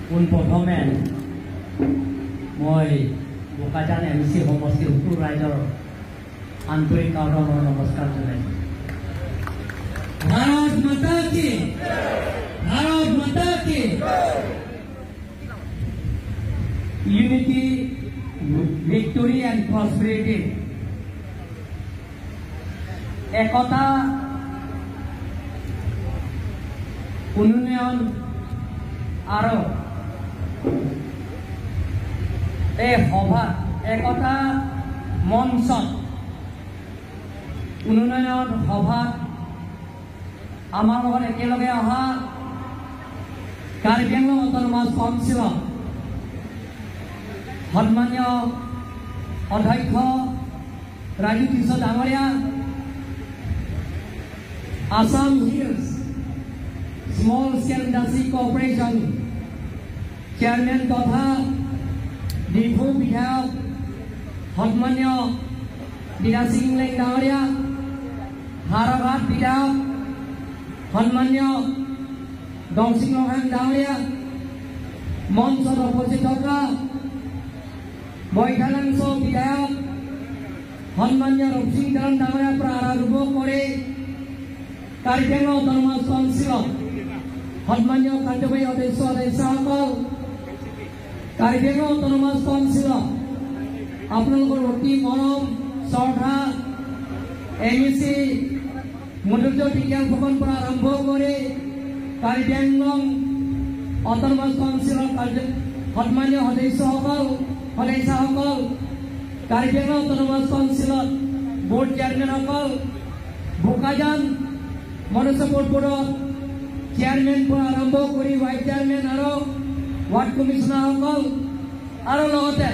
পোনপ্ৰথমে মই Bokajan M C সমষ্টিৰ সকলো ৰাইজৰ আন্তৰিক আদৰৰ নমস্কাৰ জনাইছোঁ। ভাৰত মাতা কি, ভাৰত মাতা কি। ইউনিটি, ভিক্টৰী এণ্ড প্ৰস্পেৰিটি, একতা, উন্নয়ন আৰু এই সভা একতা মঞ্চত উন্নয়ন সভাত আমাৰ লগত একেলগে অহা কাৰ্বি আংলং অট'নমাছ কাউন্সিলৰ সন্মানীয় অধ্যক্ষ ৰাজু কিশোৰ ডাঙৰীয়া, Assam Hills Small Scale Industry Corporation chairman তথা ডিফু বিধায়ক সন্মানীয় দিনাসিং লেং ডাঙৰীয়া, হাৰঘাট বিধায়ক সন্মানীয় দংসিং ৰহাং ডাঙৰীয়া, মঞ্চত উপস্থিত থকা বৈঠালাংছ বিধায়ক সন্মানীয় ৰূপসিং তেৰণ ডাঙৰীয়াৰ পৰা আৰম্ভ কৰি কাৰ্বি আংলং অট'নমাছ কাউন্সিলত সন্মানীয় কাৰ্যবাহী সদস্য সদস্যসকল, কাৰ্বি আংলং অট'নমাছ কাউন্সিলত আপোনালোকৰ অতি মৰম শ্ৰদ্ধা এম ই চি মধুৰ্য বিজ্ঞান ভৱন পৰা আৰম্ভ কৰি কাৰ্বি আংলং অট'নমাছ কাউন্সিলৰ সন্মানীয় সদস্যসকল, সদস্যাসকল, কাৰ্বি আংলং অট'নমাছ কাউন্সিলত বোৰ্ড চেয়াৰমেনসকল, বোকাজান মনুষ্য বোৰ্ডত চেয়াৰমেন পৰা আৰম্ভ কৰি ভাইচ চেয়াৰমেন আৰু ৱাৰ্ড কমিশ্যনাৰসকল, আৰু লগতে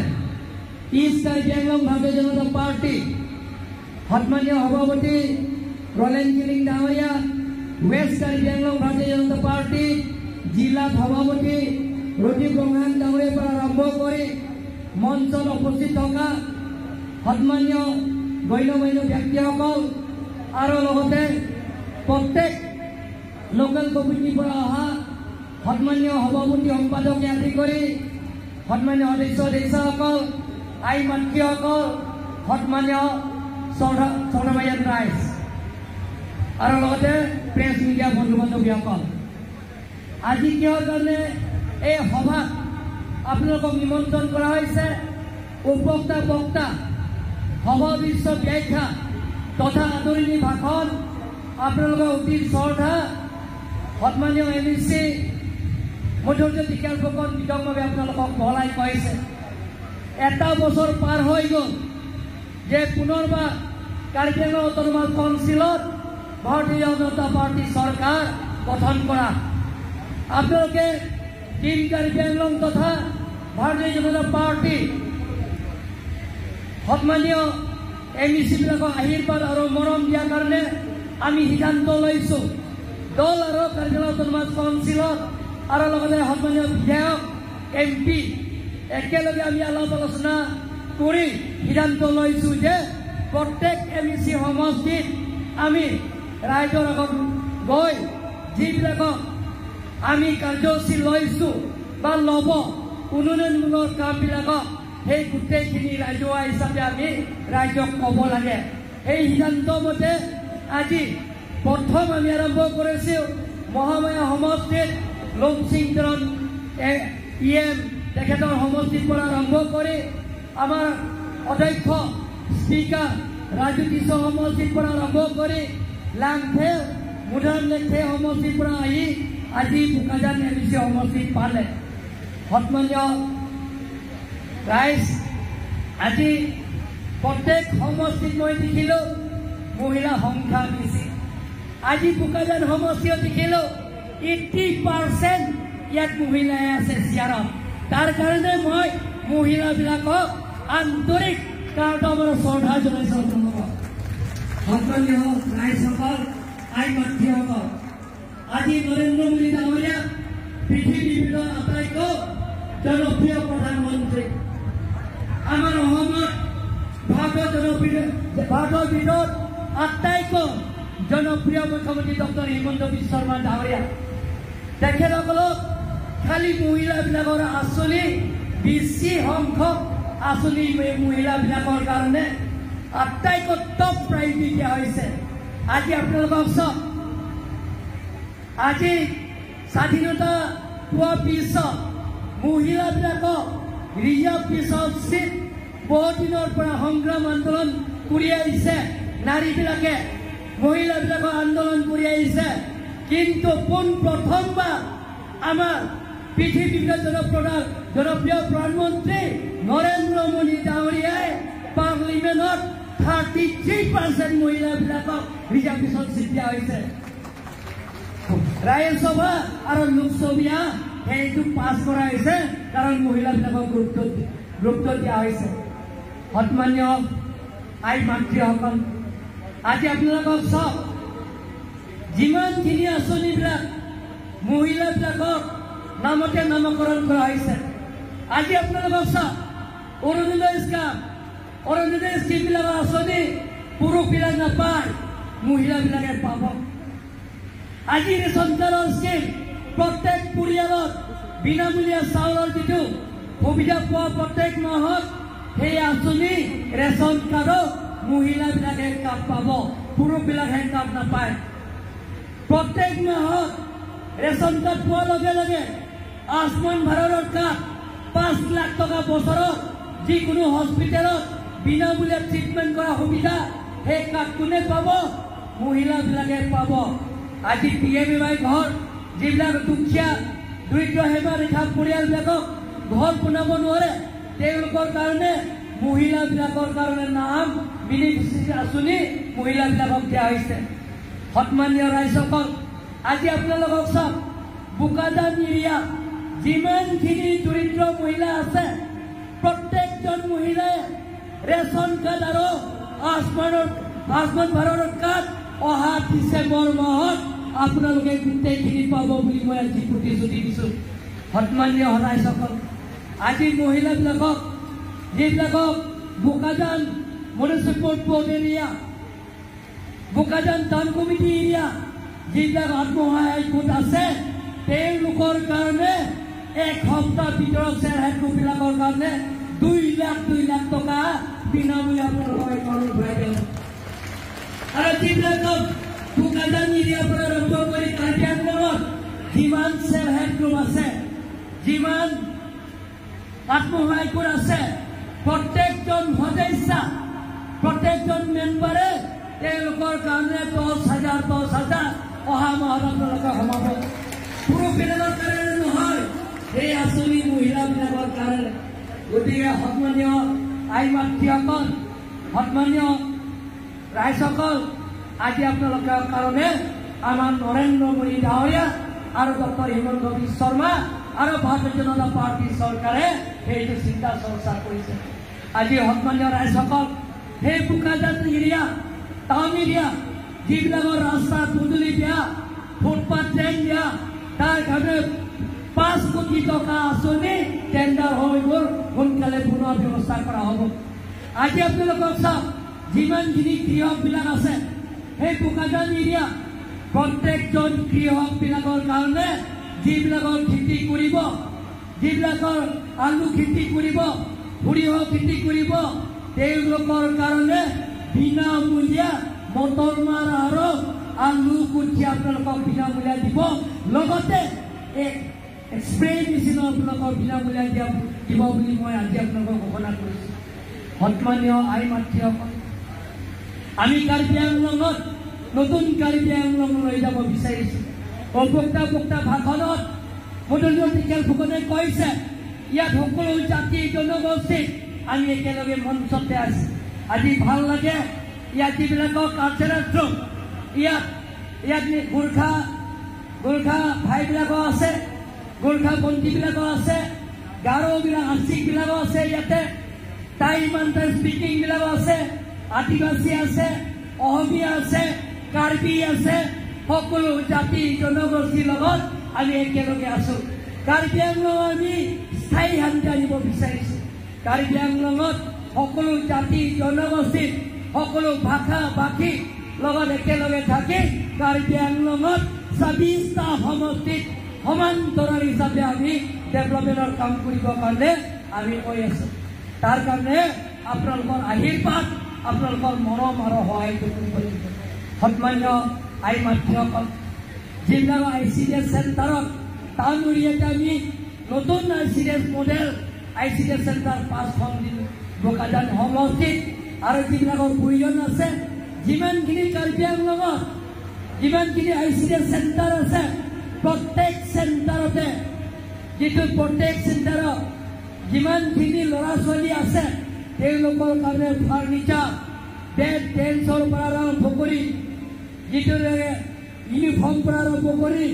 ইষ্ট কাৰ্বি আংলং ভাৰতীয় জনতা পাৰ্টি সন্মানীয় সভাপতি ৰলেন কিলিং ডাঙৰীয়া, ৱেষ্ট কাৰ্বি আংলং ভাৰতীয় জনতা পাৰ্টি জিলা সভাপতি ৰদীপ ৰঙান ডাঙৰীয়াৰ পৰা আৰম্ভ কৰি মঞ্চত উপস্থিত থকা সন্মানীয় গণ্যমান্য ব্যক্তিসকল, আৰু লগতে প্ৰত্যেক লোকেল কমিটিৰ পৰা অহা সন্মানীয় সভাপতি সম্পাদকে আদি কৰি সন্মানীয় সদস্য সদস্যসকল, আই মাতৃসকল, সন্মানীয় শ্ৰদ্ধাভাজন ৰাইজ, আৰু লগতে প্ৰেছ মিডিয়া বন্ধু বান্ধৱীসকল, আজি কিহৰ কাৰণে এই সভাত আপোনালোকক নিমন্ত্ৰণ কৰা হৈছে? উপবক্তা বক্তা, সভাদৃশ্য ব্যাখ্যা তথা আদৰণি ভাষণ আপোনালোকৰ অতি শ্ৰদ্ধা সন্মানীয় এম ই চি মধুৰ্য বিকাশ ফুকন বিতংভাৱে আপোনালোকক বহলাই কৈছে। এটা বছৰ পাৰ হৈ গ'ল যে পুনৰবাৰ কাৰ্বি আংলং অট'নমাছ কাউন্সিলত ভাৰতীয় জনতা পাৰ্টি চৰকাৰ গঠন কৰা। আপোনালোকে টিম কাৰ্বি আংলং তথা ভাৰতীয় জনতা পাৰ্টি সন্মানীয় এম ই চিবিলাকক আশীৰ্বাদ আৰু মৰম দিয়াৰ কাৰণে আমি সিদ্ধান্ত লৈছোঁ। দল আৰু কাৰ্বি আংলং অট'নমাছ কাউন্সিলত আৰু লগতে সন্মানীয় বিধায়ক, এম পি একেলগে আমি আলাপ আলোচনা কৰি সিদ্ধান্ত লৈছোঁ যে প্ৰত্যেক এম ই চি সমষ্টিত আমি ৰাইজৰ আগত গৈ যিবিলাকক আমি কাৰ্যসূচী লৈছোঁ বা ল'ব উন্নয়নমূলক কামবিলাকক সেই গোটেইখিনি ৰাজহুৱা হিচাপে আমি ৰাইজক ক'ব লাগে। সেই সিদ্ধান্ত মতে আজি প্ৰথম আমি আৰম্ভ কৰিছোঁ মহামায়া সমষ্টিত লোমসিং তেৰণ ই এম তেখেতৰ সমষ্টিৰ পৰা আৰম্ভ কৰি আমাৰ অধ্যক্ষ স্পীকাৰ ৰাজু কিশোৰ সমষ্টিৰ পৰা আৰম্ভ কৰি লাংফে মুধান লেখে সমষ্টিৰ পৰা আহি আজি বোকাজান এম চি সমষ্টিত পালে। সন্মানীয় ৰাইজ, আজি প্ৰত্যেক সমষ্টিত মই দেখিলোঁ মহিলা সংখ্যা বেছি। আজি বোকাজান সমষ্টিত দেখিলোঁ 80% ইয়াত মহিলাই আছে চেয়াৰত। তাৰ কাৰণে মই মহিলাবিলাকক আন্তৰিক কাৰণ শ্ৰদ্ধা জনাইছোঁ। তেওঁলোকক সন্মানীয় ৰাইজসকল, আই মাতৃসকল, আজি নৰেন্দ্ৰ মোদী ডাঙৰীয়া পৃথিৱীৰ ভিতৰত আটাইতকৈ জনপ্ৰিয় প্ৰধানমন্ত্ৰী। আমাৰ অসমত ভাৰতৰ জনপ্ৰিয় ভাৰতৰ ভিতৰত আটাইতকৈ জনপ্ৰিয় মুখ্যমন্ত্ৰী ডক্টৰ হিমন্ত বিশ্ব শৰ্মা ডাঙৰীয়া। তেখেতসকলক খালি মহিলাবিলাকৰ আঁচনি, বেছি সংখ্যক আঁচনি মহিলাবিলাকৰ কাৰণে আটাইতকৈ টপ প্ৰায়ৰিটি দিয়া হৈছে। আজি আপোনালোকক চাওক, আজি স্বাধীনতা পোৱাৰ পিছত মহিলাবিলাকক ৰিজাৰ্ভ পিছত চিট বহুত দিনৰ পৰা সংগ্ৰাম আন্দোলন কৰি আহিছে, নাৰীবিলাকে মহিলাবিলাকৰ আন্দোলন কৰি আহিছে। কিন্তু পোনপ্ৰথমবাৰ আমাৰ পৃথিৱীৰ জনপ্ৰিয় প্ৰধানমন্ত্ৰী নৰেন্দ্ৰ মোদী ডাঙৰীয়াই পাৰ্লিমেণ্টত 33% মহিলাবিলাকক ৰিজাৰ্ভেশ্যন চিট দিয়া হৈছে। ৰাজ্যসভা আৰু লোকসভা সেইটো পাছ কৰা হৈছে, কাৰণ মহিলাবিলাকক গুৰুত্ব দিয়া হৈছে। সন্মানীয় আই মাতৃসকল, আজি আপোনালোকক চাওক, যিমানখিনি আঁচনিবিলাক মহিলাবিলাকক নামতে নামকৰণ কৰা হৈছে। আজি আপোনালোকক চাওক, অৰুণোদয় স্কাম, অৰুণোদয় স্কীমবিলাকৰ আঁচনি পুৰুষবিলাক নাপায়, মহিলাবিলাকে পাব। আজি ৰেচন কাৰ্ডৰ স্কীম, প্ৰত্যেক পৰিয়ালত বিনামূলীয়া চাউলৰ যিটো সুবিধা পোৱা প্ৰত্যেক মাহত, সেই আঁচনি ৰেচন কাৰ্ডত মহিলাবিলাকে কাৰ্ড পাব, পুৰুষবিলাকে কাৰ্ড নাপায়। প্ৰত্যেক মাহত ৰেচন কাৰ্ড পোৱাৰ লগে লগে আয়ুষ্মান ভাৰতৰ কাৰ্ড 5 লাখ টকা বছৰত যিকোনো হস্পিটেলত বিনামূলীয়া ট্ৰিটমেণ্ট কৰা সুবিধা, সেই কাৰ্ড কোনে পাব? মহিলাবিলাকে পাব। আজি পি এম এ ৱাই ঘৰ, যিবিলাক দুখীয়া দৰিদ্ৰ সীমা ৰেখা পৰিয়ালবিলাকক ঘৰ বনাব নোৱাৰে, তেওঁলোকৰ কাৰণে মহিলাবিলাকৰ কাৰণে নাম বেনিফিচিয়াৰী আঁচনি মহিলাবিলাকক দিয়া হৈছে। সন্মানীয় ৰাইজসকল, আজি আপোনালোকক চাওক, বোকাজান এৰিয়া যিমানখিনি দৰিদ্ৰ মহিলা আছে, প্ৰত্যেকজন মহিলাই ৰেচন কাৰ্ড আৰু আয়ুষ্মান ভাৰতৰ কাৰ্ড অহা ডিচেম্বৰ মাহত আপোনালোকে গোটেইখিনি পাব বুলি মই আজি প্ৰতিশ্ৰুতি দিছোঁ। সন্মানীয় ৰাইজসকল, আজি মহিলাবিলাকক যিবিলাকক Bokajan municipal board area, Bokajan town committee area যিবিলাক আত্মসহায়ক গোট আছে, তেওঁলোকৰ কাৰণে এক সপ্তাহ ভিতৰত চেল্ফ হেল্প গ্ৰুপবিলাকৰ কাৰণে 2 লাখ 2 লাখ টকা বিনামূলীয়া আপোনালোকৰ একাউণ্টত ভৰাই দিব। আৰু যিবিলাকক বোকাজান এৰিয়াৰ পৰা আৰম্ভ কৰি কাৰ্বি আংলঙত যিমান চেল্ফ হেল্প গ্ৰুপ আছে, যিমান আত্মসহায়ক গোট আছে, প্ৰত্যেকজন সদস্য, প্ৰত্যেকজন মেম্বাৰে তেওঁলোকৰ কাৰণে 10 হাজাৰ 10 হাজাৰ অহা মাহত আপোনালোকে সোমাব। পুৰুষবিলাকৰ কাৰণে নহয়, এই আঁচনি মহিলাবিলাকৰ কাৰণে। গতিকে সন্মানীয় আই মাতৃসকল, সন্মানীয় ৰাইজসকল, আজি আপোনালোকৰ কাৰণে আমাৰ নৰেন্দ্ৰ মোদী ডাঙৰীয়া আৰু ডক্টৰ হিমন্ত বিশ্ব শৰ্মা আৰু ভাৰতীয় জনতা পাৰ্টী চৰকাৰে সেইটো চিন্তা চৰ্চা কৰিছে। আজি সন্মানীয় ৰাইজসকল, সেই বোকাজান এৰিয়া, টাউন এৰিয়া যিবিলাকৰ ৰাস্তা পদূলি বেয়া, ফুটপাথ ড্ৰেইন বেয়া, তাৰ কাৰণে 5 কোটি টকা আঁচনি টেণ্ডাৰ হৈ গ'ল, সোনকালে বনোৱাৰ ব্যৱস্থা কৰা হ'ব। আজি আপোনালোকক চাওক, যিমানখিনি কৃষকবিলাক আছে সেই বোকাজান এৰিয়া, প্ৰত্যেকজন কৃষকবিলাকৰ কাৰণে যিবিলাকৰ খেতি কৰিব, যিবিলাকৰ আলু খেতি কৰিব, সৰিয়হ খেতি কৰিব, তেওঁলোকৰ কাৰণে বিনামূলীয়া মটৰ মাহ আৰু আলু কঠীয়া আপোনালোকক বিনামূলীয়া দিব। লগতে এক স্প্ৰে মেচিনৰ আপোনালোকক বিনামূলীয়া দিব বুলি মই আজি আপোনালোকক ঘোষণা কৰিছোঁ। সন্মানীয় আই মাতৃসকল, আমি কাৰ্বি আংলঙত নতুন কাৰ্বি আংলং লৈ যাব বিচাৰিছোঁ। অবক্তা বক্তা ভাষণত মদন টিকেল ফুকনে কৈছে, ইয়াত সকলো জাতি জনগোষ্ঠী আমি একেলগে মঞ্চতে আছো। আজি ভাল লাগে, ইয়াত যিবিলাকৰ কালচাৰেল গ্ৰুপ, ইয়াত গোৰ্খা ভাইবিলাকো আছে, গোৰ্খা ভণ্টিবিলাকো আছে, গাৰোবিলাক আচিকবিলাকো আছে, ইয়াতে টাই মান্তাৰ স্পিকিংবিলাকো আছে, আদিবাসী আছে, অসমীয়া আছে, কাৰ্বি আছে, সকলো জাতি জনগোষ্ঠীৰ লগত আমি একেলগে আছো। কাৰ্বি আংলং আমি স্থায়ী শান্তি আনিব বিচাৰিছো। কাৰ্বি আংলঙত সকলো জাতি জনগোষ্ঠীৰ সকলো ভাষা ভাষী লগত একেলগে থাকি কাৰ্বি আংলঙত 26টা সমষ্টিত সমান্তৰাল হিচাপে আমি ডেভেলপমেণ্টৰ কাম কৰিবৰ কাৰণে আমি কৈ আছোঁ। তাৰ কাৰণে আপোনালোকৰ আশীৰ্বাদ, আপোনালোকৰ মৰম আৰু সহায়টো কৰিব লাগিব। সন্মানীয় আই মাতৃসকল, যিবিলাক I C D S চেণ্টাৰত টাউন এৰিয়াতে আমি নতুন I C D S model I C D S centre 5খন দিলোঁ বোকাজান সমষ্টিত। আৰু যিবিলাকৰ প্ৰয়োজন আছে, যিমানখিনি কাৰ্বি আংলঙত যিমানখিনি I C D S centre আছে, প্ৰত্যেক চেণ্টাৰতে যিটো প্ৰত্যেক চেণ্টাৰত যিমানখিনি ল'ৰা ছোৱালী আছে তেওঁলোকৰ কাৰণে ফাৰ্নিচাৰ, বেড বেঞ্চৰ পৰা আৰম্ভ কৰি যিটো ইউনিফৰ্ম পৰা আৰম্ভ কৰি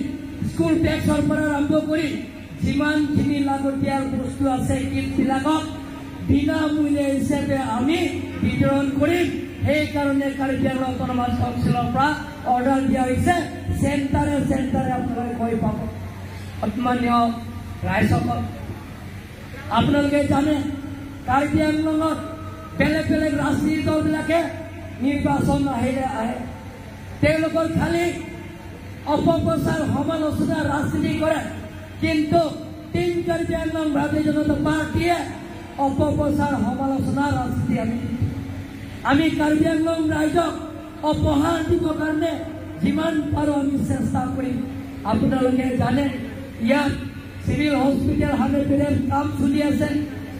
স্কুল বেগছৰ পৰা আৰম্ভ কৰি যিমানখিনি লাগতিয়াল বস্তু আছে কিটবিলাকক বিনামূল্য হিচাপে আমি বিতৰণ কৰিম। সেইকাৰণে কাৰ্বি আংলং অট'নমাছ কাউন্সিলৰ পৰা অৰ্ডাৰ দিয়া হৈছে, চেণ্টাৰে চেণ্টাৰে আপোনালোকে গৈ পাব। সন্মানীয় ৰাইজসকল, আপোনালোকে জানে কাৰ্বি আংলঙত বেলেগ বেলেগ ৰাজনীতি দলবিলাকে নিৰ্বাচন আহিলে আহে, তেওঁলোকৰ খালি অপপ্ৰচাৰ সমালোচনা ৰাজনীতি কৰে, কিন্তু টিম কাৰ্বি আংলং ভাৰতীয় জনতা পাৰ্টীয়ে অপপ্ৰচাৰ সমালোচনা ৰাজনীতি আমি কাৰ্বি আংলং ৰাইজক অপহাৰ দিবৰ কাৰণে যিমান পাৰোঁ আমি চেষ্টা কৰিম। আপোনালোকে জানে ইয়াত চিভিল হস্পিটেল 100 বেডৰ কাম চলি আছে,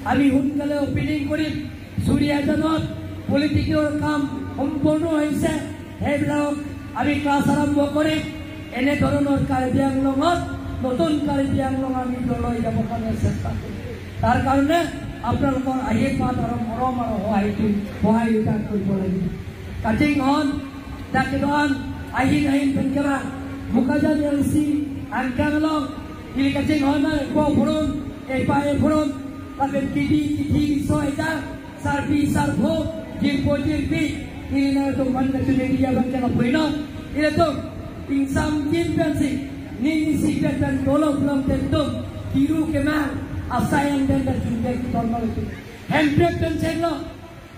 আমি সোনকালে অপেনিং কৰিম। চুৰিয়াজানত পলিটিকেলৰ কাম সম্পূৰ্ণ হৈছে, সেইবিলাক আমি ক্লাছ আৰম্ভ কৰিম। এনেধৰণৰ কাৰ্বি আংলঙত নতুন কাৰ্বি আংলং আমি লৈ যাবৰ কাৰণে চেষ্টা কৰিম। তাৰ কাৰণে আপোনালোকৰ আশীৰ্বাদ আৰু মৰম আৰু সহায়তা কৰিব লাগিব। কাটিংহন ডাকিদন আহিন আহিন পেনকেৰা বোকাজান এল চি আংকাংলং ili kacing hona ko furun e pa e furun laben kidi kidi so eta sarpi sarpo jirpo jirpi ili na to man ka chune dia ban ka puino ile to insam jin pensi ning si pen dolong blong tentum tiru ke ma asayan den da chunde ki normal tu handbrake pen chenglo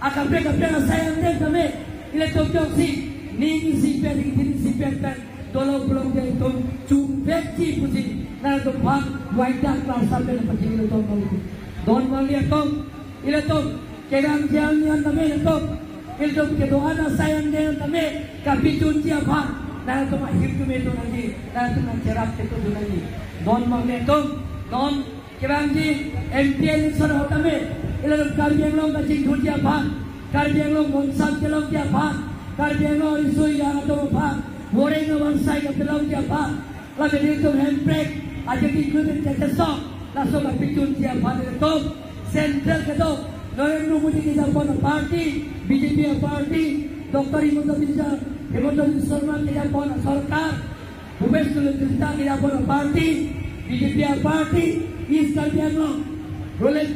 akabre kabre asayan den tame ile to jok si ning si pen king si pen pen dolong blong tentum chumbe chi puji na to bhag waida class sampe pachi ile to don malia tom ile to kerang jal nian tame ile to ile to ke doana sayan den tame ka pitun chia bhag na to ma hip tu me to nagi na to ma cherap ke to nagi don malia tom don kerang ji MPL sor hotame ile to Karbi Anglong ka ching thur chia bhag Karbi Anglong monsam kelong chia bhag Karbi Anglong isui ya to bhag Moreng no sai ka pelong chia bhag la be to handbrake aja ki included ke so la so ka pitun chia bhag ile to central ke to Narendra Modi ke japon party BJP party doctor Himanta Biswa Sarma ke japon sarkar Bhupesh Kalita ke japon party BJP party East Karbi Anglong Roland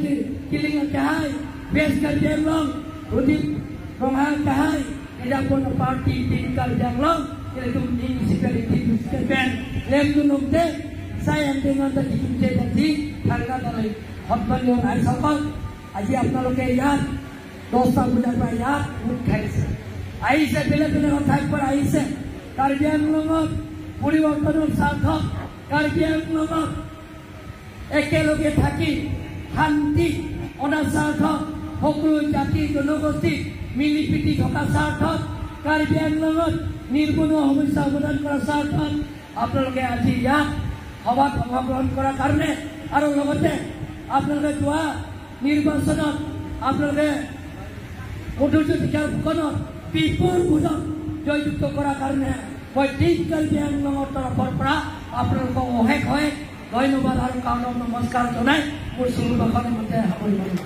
Killing ke hai West Karbi Anglong Rudip Ronghang ke hai ke japon party Team Karbi Anglong ile tum ning security pen lem tu nomte sayang dengan ta kimche tadi thanga dalai সন্মানীয় ৰাইজসকল, আজি আপোনালোকে ইয়াত 10টা বজাৰ পৰা ইয়াত গোট খাইছে, আহিছে বেলেগ বেলেগ ঠাইৰ পৰা আহিছে। কাৰ্বি আংলঙত পৰিৱৰ্তনৰ স্বাৰ্থত কাৰ্বি আংলঙত একেলগে থাকি শান্তি অনাৰ স্বাৰ্থত সকলো জাতি জনগোষ্ঠী মিলি পিটি থকা স্বাৰ্থত কাৰ্বি আংলঙত নিৰ্বনুৱা সমস্যা সমাধান কৰাৰ স্বাৰ্থত আপোনালোকে আজি ইয়াত সভাত অংশগ্ৰহণ কৰাৰ কাৰণে আৰু লগতে আপোনালোকে যোৱা নিৰ্বাচনত আপোনালোকে মধুৰ্য শিক্ষাৰ ফুকনত বিপুল ভোটত জয়যুক্ত কৰাৰ কাৰণে মই টিম কাৰ্বি আংলঙৰ তৰফৰ পৰা আপোনালোকক অশেষ অশেষ ধন্যবাদ আৰু কাৰণৰ নমস্কাৰ জনাই মোৰ চমু ভাষণৰ মতে সামৰি মাৰিম।